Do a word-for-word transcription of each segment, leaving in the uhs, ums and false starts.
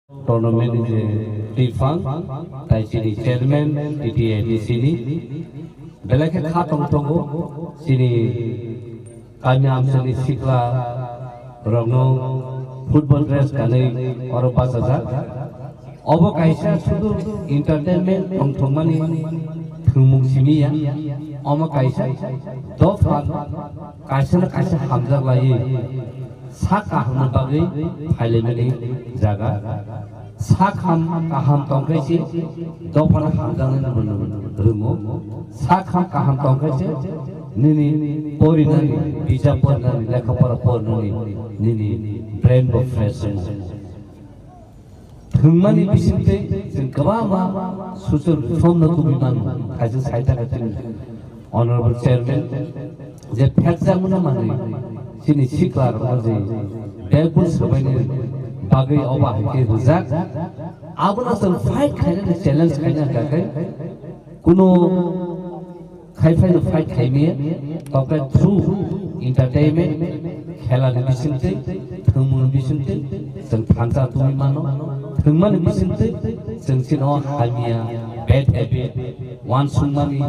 Tournament ni je twi phang, tai chini chairman T T A D C ni belai khe kha tong tongo, chini kami amchani sikla rokno football dress kanwi oro bachajak. Obo kaisa sudu entertainment tongthokmani thwngmung simi ya. Omo kaisa dopha kaisa na kaisa hamjak laiwi sak kahamni bagwi phailaimani jaga. Sak ham kaham tongkhe se dophano hamjaknai rwngo. Sak ham kaham tongkhe se nini porinani, bijap porinani, lekha pora porinani nini brain bo fresh wngo. Thwngmani bisingtwi chwng kwbangma suchur somno tubui mano. Kaisa sai taka chini Honorable Chairman je phekjakmano manwi chini sikla rokno je bag bun swbaini bagwi obo hai khe rijak. Abono chwng fight khainani challenge khaina hwnkha khe kuno khai phaino fight khaimaya, tokhe through entertainment, khelani bisingtwi, thwngmungni bisingtwi chwng thansa tubui mano. Thwngmani bisingtwi chwng chini o hamya, bad habit, uansukmani,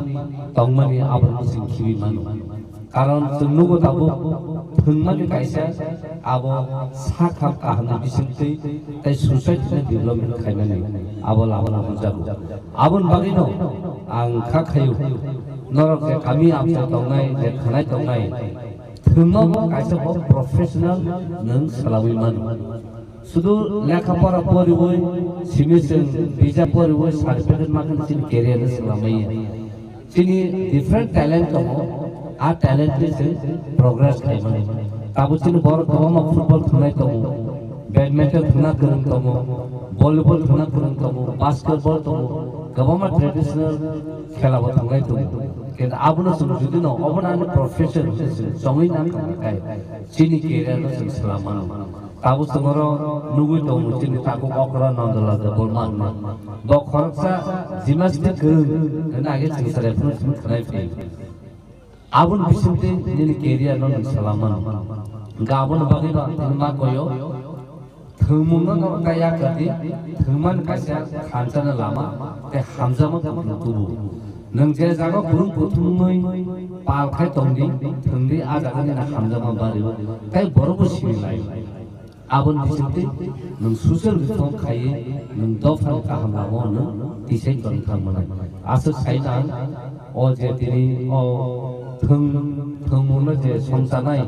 tongmani abono chwng khibi mano. Karon chwng nugo tabuk thwngmani kaisa abo sakham kahamni bisingtwi tei society ni development khaimani abo labana hwnjago. Aboni bagwino ang kha khaio, norok je kami amchai tongnai, je khanai tongnai, thwngma bo kaisa bo professional nwng swlamwi mano. Sudu lekha pora poriwi, simi chwng bijap poriwi, certificate ma khe chini career no swlamwi ya. Chini different talent tongo, a talent ni chwng progress khaimani. Tabuk chini borok kwbangma football thwngnai tongo, badminton thwngna kwrwng tongo, volleyball thwngna kwrwng tongo, basketball tongo, kwbangma traditional khela bo thwngnai tongo. Kintu abono chwng jodi no obono ani profession hwnwi chwng chongwi nang kha khe chini career no chwng swlam mano. Tabuk chwng oro nugwi tongo chini takhuk okra Nandalal Debbarma hinwi. Bo khoroksa gymnastic kwrwng hwnwi age chwng chwrai phano chwng khwnai phi. Aboni bisingtwi nini career no nwng swlam mano. Hwnkhe aboni bagwi no tini ma koyo. Thwngmungno norok ta yakardi, thwngmani kaisa khansani lama tei hamjakma kuthum tubu. Nwng je jaga kuthum kuthumwi pal khai tongdi, thwngdi a jaga nini hamjakma bario, tei borokbo simi laio. Aboni bisingtwi nwng social reform khaiwi nwng dophani kaham lama-o nwng tisai tongwi thang mwnai. Aswk sai nang o je tini o thwng-, thwngmungno je songcharnai,